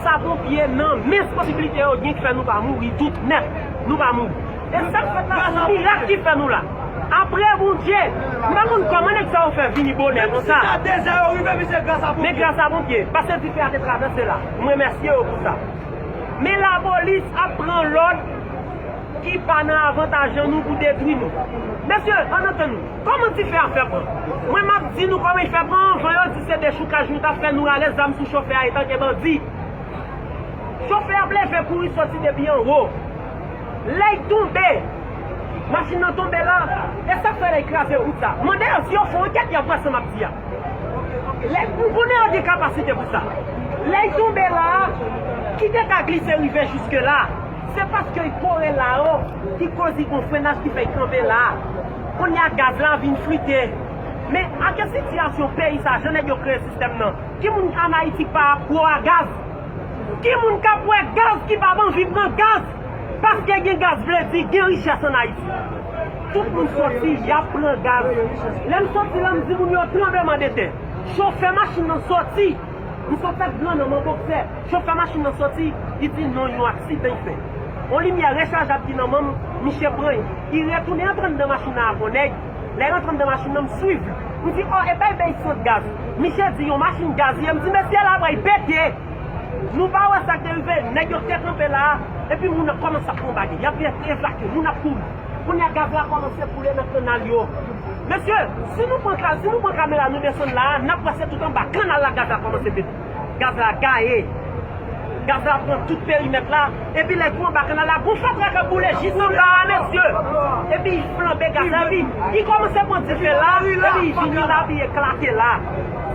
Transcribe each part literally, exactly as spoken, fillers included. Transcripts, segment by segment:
Sa ponpye nan mens posiblite yo gen ki fè nou pa mouri tout nèt. Nou pa mouri. E sa k fèt la, se mirak ki fè nou la. Apre Bondye, m pa konn kòman nèg sa yo fè vini bonè konsa. Men gras a ponpye, paske dife a te travèse la. M remèsye yo pou sa. Men lapolis ap pran lòd ki pa nan avantaj an nou pou detwi nou. Mesye, ann antann nou. Kòman dife a fè pran? Mwen m ap di nou kòman l fè pran, anvan yo di se dechoukaj nou t ap fè, nou rale zam sou chofè a etanke bandi. Chofè a ap leve kouri soti depi anwo. Lè l tonbe, machin nan tonbe la, e sa k fè lè l kraze wout sa. Mande yo si yo fè ankèt, y ap wè sa m ap di a. Lè, m konnen yo gen kapasite pou sa. Lè l tonbe la, ki te ka glise rive jiske la, se paske l kore la yo ki koz li gon frenaj ki fè l kanpe la. Kounye a gaz la vin flite. Men ak sitiyasyon peyi sa, jan nèg yo kreye sistèm nan, ki moun ann Ayiti k pa pwo a gaz? Ki moun k ap wè gaz ki p ap anvi pran gaz? Paske gen gaz vle di gen richès ann Ayiti. Tout moun soti, y ap pran gaz. Lè m soti la, m di moun yo tranblemanntè. Chofè machin nan soti. M sot ak gran nan men bòksè. Chofè machin nan soti, li di non, yon aksidan l fè. Yon limyè rechajab ki nan men m, misye pran l. Li retounen antre anndan machin nan ak yon nèg. Lè l antre anndan machin nan, m swiv li. M di, o, e bay bèy sant gaz. Misye di yon machin gaz ye. M di, mesye, la pral pete. Nou pa wè sa k te rive, nèg yo te kanpe la, epi moun nan kòmanse ap pran bagay. Y ap evakye, moun ap kouri. Kounye a gaz la kòmanse koule nan kannal yo. Mesye, si nou pran ka-, si nou pran kamera, nou desann la, n ap wè se tout anba kannal la gaz la kòmanse pete. Gaz la gaye. Gaz la pran tout perimèt la. Epi lè tou anba kannal la, gon fatra k ap boule jis anba a, mesye. Epi l flanbe gaz la, epi li kòmanse pran dife la, epi li vini la, epi l eklate la.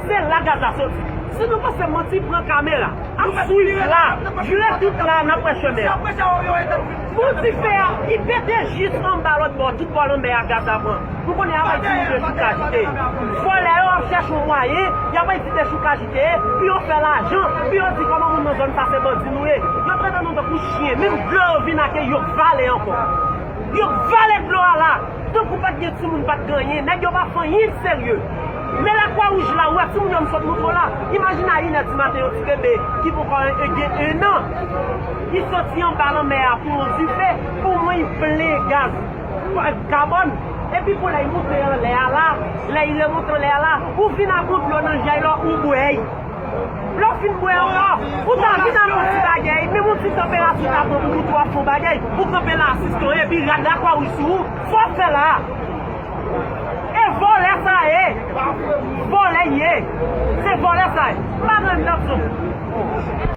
Se la gaz la soti. Si nou panse manti, pran kamera. Ap swiv la, vire tout la, n ap wè chemen an. Bon, dife a, li pete jis anba lòt bò, tout bò lanmè a gaz la pran. Nou konnen y ap di nou dechoukaj te. Vòlè yo ap chèche yon mwayen, y ap di dechoukaj te, pou yo fè lajan, pou yo di kòman moun nan zòn sa se bandi nou ye. Yo trete nou tankou chen, menm dlo yo vin ak yo vale ankò. Yo vale dlo a la. Tankou pa t gen timoun, pa t gen anyen. Nèg yo pa fè anyen serye. Men Lakwa Wouj la, ou wè timoun yo m sot montre w la. Imajine a inè di maten yon ti bebe ki poko gen ennan. Li soti anba lanmè a pou yon dife, pou mwen li plen gaz kabòn. Epi pou lè li monte anlè a la, lè li remonte anlè a la, ou vin ak yon dlo nan jèy la, ou bwè l. Lè w fin bwè ankò, ou ta vin ak yon ti bagay, menm yon ti tanperati w ta pran pou ou twò fon bagay, ou kanpe la asiste w, epi rad Lakwa Wouj sou ou, sa w ap fè la a? E vòlè sa ye, vòlè ye, se vòlè sa ye, pa gen lòt opsyon.